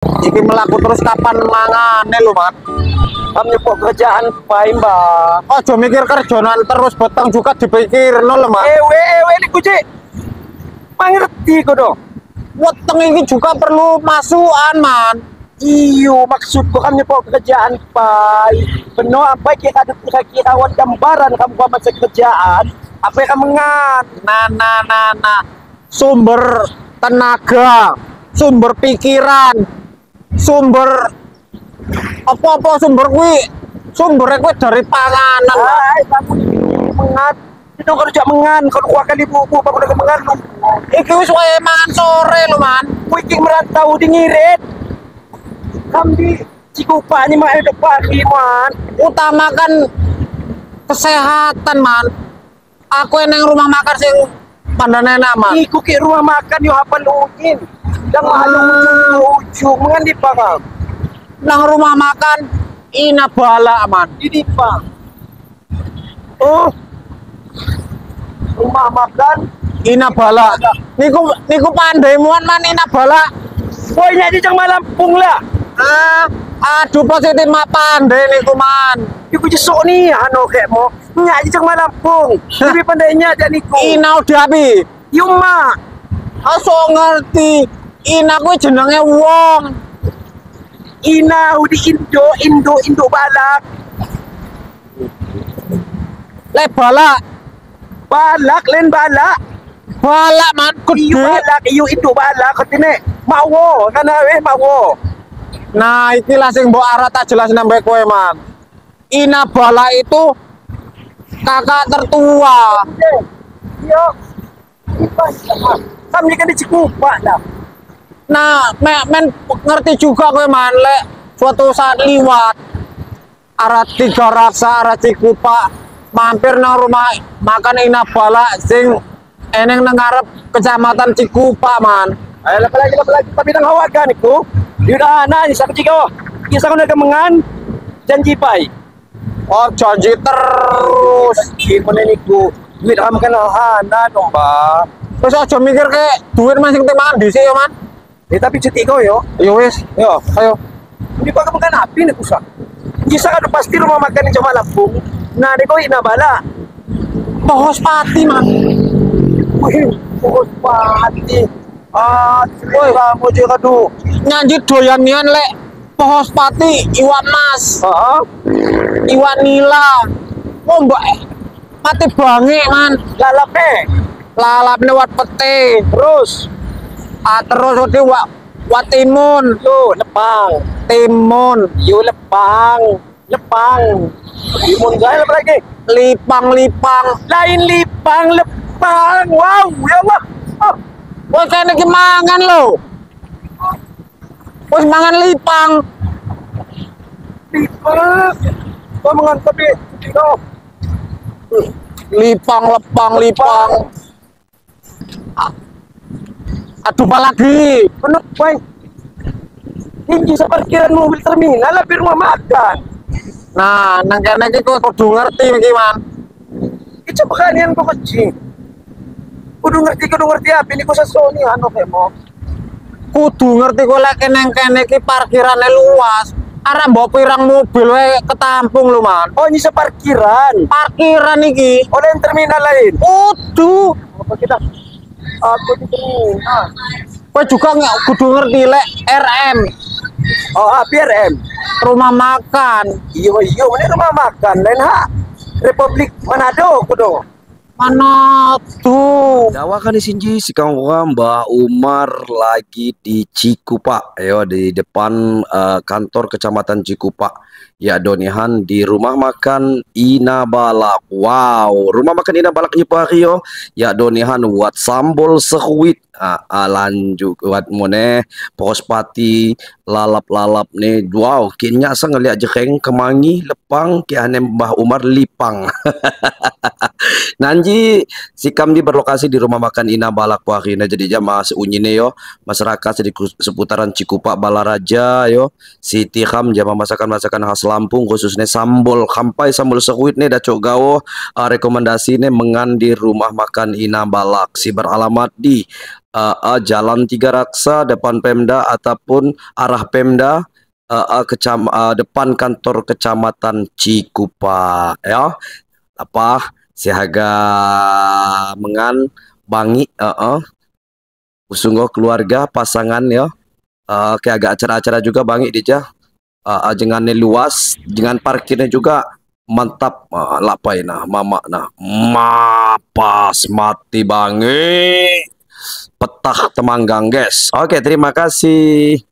Iki mlaku terus kapan mangane lho, Man? Kam nyepok kerjaan pai, Mbak. Aja mikir kerjaan terus, beteng juga dipikirno lho, Man. Ewe ewe niku, Cik. Mangerti kok dong. Weteng iki juga perlu masukan, Man. Iyo, maksudku kam nyepok kerjaan pai. Beno apa kira kira-kira wan gambaran kamu kau masa kerjaan, apa yang kamu ngan? Nah, nah, nah, nah. Sumber tenaga, sumber pikiran, sumber apa-apa sumber kuwi, sumbernya kuwi dari panganan. Hai, kamu mengan. Itu kerja mengan, kalau kuah kali bubu, kamu udah mengan. Iki wis wayahe mangan sore lho, Man. Kuwi iki merantau di ngirit. Kam di Cikupa ni mah ada pagi, Man. Utamakan kesehatan, Man. Aku neng rumah makan sing pandan enak, Man. Iku ki rumah makan yo hafal ujin. Dan mahal ujung mengan di pak. Nang rumah makan Ina Balak, Man. Di pak. Oh. Rumah makan Ina Balak. Niku niku pandaimuan, Man, Ina Balak. Woi, nyak jang Malampung lah. Ah, aduh, positif mah pandai niku, Man. Iku jesok ni ano kek mo. Nyak jang Malampung. Lebih pandainya jak niku. Ina udah api. Yuma. Aso ngerti. Ina kuwi jenenge wong. Ina udi Indo Indo Indo Balak. Le balak, Balak len balak. Balak, Man, Iyo gede. Balak, iyo Indo Balak katine. Mawo, kana weh mawo. Nah, ikilah sing mbok arah tak jelas nambah kowe, Man. Ina Balak itu kakak tertua. Iyo. Kami kan di Cikupa lah. Nah, men ngerti juga kowe, Man, lek suatu saat liwat arah Tiga Raksa, arah Cikupa, mampir nang rumah makan Ina Balak sing eneng nang ngarep Kecamatan Cikupa, Man. Ayo, lapa lagi, lapa lagi. Tapi nang hawagan iku. Yudah na isa ko chikaw. Isa ko nagamengan janji pai. Oh, janji terus. Janji ko na niku. Duit am kan hana dong ba. Terus aja mikir kayak duit, Man, sing mangan dhisik ya, Man. Eh, tapi cuti kau yo. Ya wis, Yo. Ayo. Hindi pa ka makan api ni kusa. Isa ka pasti rumah makan ni cuma Lampung. Nah, di ko inabala. Pohos pati, Man. Wih, pohos pati. Ah, woi, kamu juga kadu. Nyanji doyan nian lek pohos pati iwak mas, Heeh. iwak nila. Oh, mbak mati banget, Man. Lalape. Lalapne wat pete. Terus, Ah, terus udah wak wat timun, yo lepang. Timun, Yo lepang, lepang. Timun gaya apa lagi? Lipang-lipang. Lain lipang, lepang. Wow, ya Allah. Oh, Wah, kene iki mangan lho. Wis mangan lipang. Lipang. Kau mengantar di kau. Lipang, lepang, lipang. Ah. Aduh, apa lagi? Penuh, boy. Tinggi sa parkiran mobil terminal, lebih rumah makan. Nah, nang kene iki kowe kudu ngerti iki, Man. Itu pakanian ko kecil. Kudu ngerti apa ini ko sa Sony ano kayak mo. Kudu ngerti kowe lek nang kene iki parkirane luas. Arep mbok pirang mobil wae ketampung lho, Man. Oh, ini sa parkiran. Parkiran iki. Oh, lain terminal lain. Kudu. Apa kita? Aku di terminal. Kowe juga nggak kudu ngerti lek RM Oh, ah, PRM. Rumah makan. Iyo, iyo, ini rumah makan. Lain ha. Republik Manado, kudu. Mana tuh? Dawakan di sini si Kang Mbah Umar lagi di Cikupa, yo, di depan kantor Kecamatan Cikupa. Ya, Donihan di rumah makan Ina Balak. Wow, rumah makan Ina Balak nyepari yo. Ya, Donihan buat sambal seruit. Ah, ah, lanjut buat mone pati lalap-lalap nih. Wow, kayaknya asa ngeliat jering kemangi lepang kiane Mbah Umar lipang. Nanji si kami berlokasi di rumah makan Ina Balak Puarina, jadi jama seunyine yo masyarakat di seputaran Cikupa, Balaraja yo si Tiham jama masakan-masakan khas Lampung, khususnya sambal kampai, sambal seruit nih dacok gawo rekomendasi nih mengan di rumah makan Ina Balak si beralamat di Jalan Tiga Raksa, depan Pemda ataupun arah Pemda, depan kantor Kecamatan Cikupa ya. Apa sihaga mengan bangi usunggo keluarga, pasangan ya, kayak agak acara-acara juga bangi dija, dengan luas, dengan parkirnya juga mantap. Lapai nah mama nah mapas mati bangi petah temanggang, guys. Oke, terima kasih.